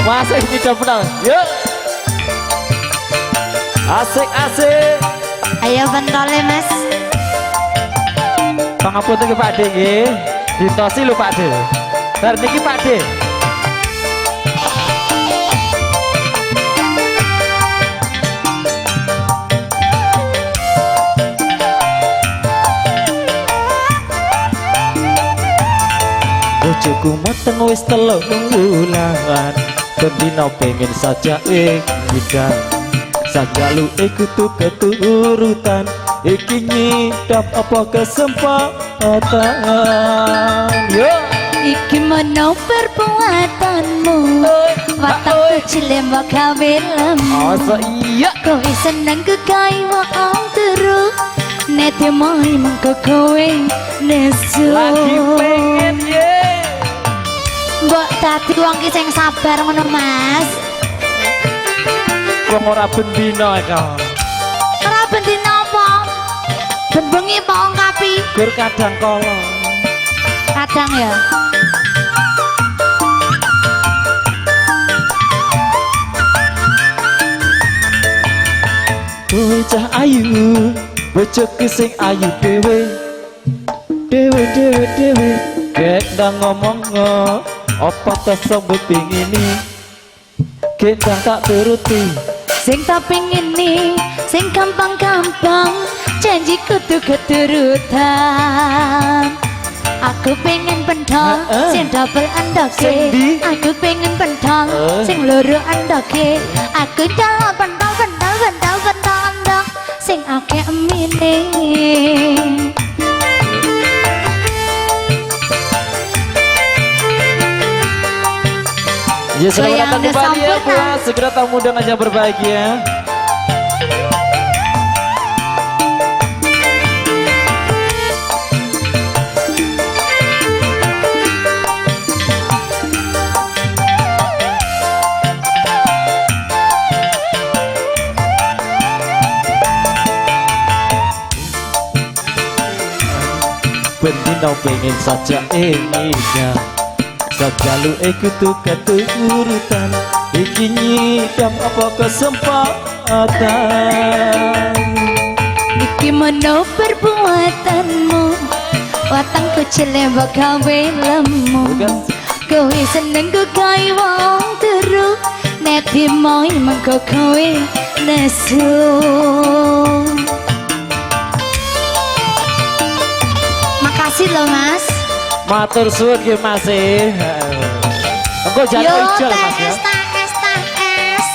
Masih tidak pentol. Yuk. Asik asik. Ayo pentole, Mas. Pangapunten nggih Pak De nggih. Ditosi lho Pak De. Bar niki Pak De. Bojoku meteng wis 3 wulan. Bendina pengen saja ngidam. Sajaluke kudu keturutan. Iki nyidam apa kesempatan. Yo. Iki meno perbuatanmu. Watak kecil mbok gawe lemu. Masa iya. Kowe seneng kegawe wong turu. Nek dimohi mengko kowe nesu. Lagi pengen ye. Mbok dadi wong ki sing sabar ngono, Mas. Wong ora bendina kok. Ora bendina apa? Ben bengi apa wong kapi? Gur kadang kala. Kadang ya. Kowe cah ayu, bojoku sing ayu dhewe. Dhewe dhewe dhewe, gendang ngomong apa ta sambut pingini. Gendang tak turuti. Sing tak pingini, sing gampang-gampang, janji kudu keturutan. Aku pengen pentol, sing double endoke. Aku pengen pentol, sing loro endoke. Aku njaluk pentol, pentol, pentol, pentol endok, sing akeh emine. Ya, selamat datang kembali ya buat segera tamu undangan yang berbahagia. Bendino pengen saja ingin sajaluke kudu keturutan. Iki nyidam apa kesempatan. Iki meno perbuatanmu. Watang kecil mbok gawe lemu. Kowe seneng gawe wong turu. Nek dimohi mengko kowe nesu. Makasih loh, Mas. Matur suwun nggih Mas. Engko jatuh ijol Mas ya. TS TS.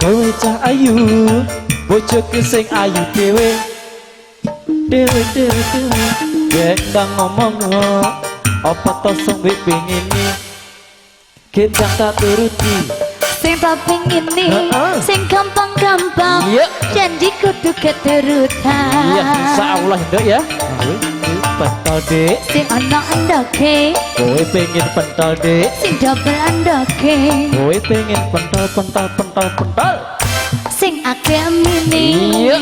Kowe cah ayu, bojoku sing ayu dhewe. Dhewe dhewe dhewe. Gendang ngomong apa to sing pingini. Gendang tak turuti. Sing tak pingini, sing gampang-gampang, janji kudu keturutan. Iya, insyaallah nduk ya. Pentol Dik. Sing ana endoke. Kowe pengen pentol Dik. Sing double endoke. Kowe pengen pentol pentol pentol pentol. Sing akeh emine. Iya.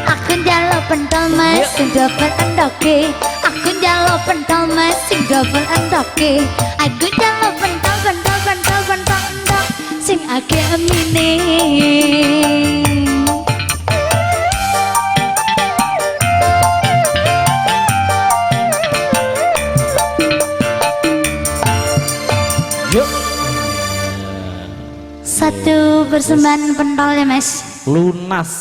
Aku njaluk pentol Mas, sing double endoke. Aku njaluk pentol Mas, sing double endoke. Aku njaluk pentol pentol pentol pentol endok, sing akeh emine. Yuk. Satu persembahan pentol ya, Mas. Lunas.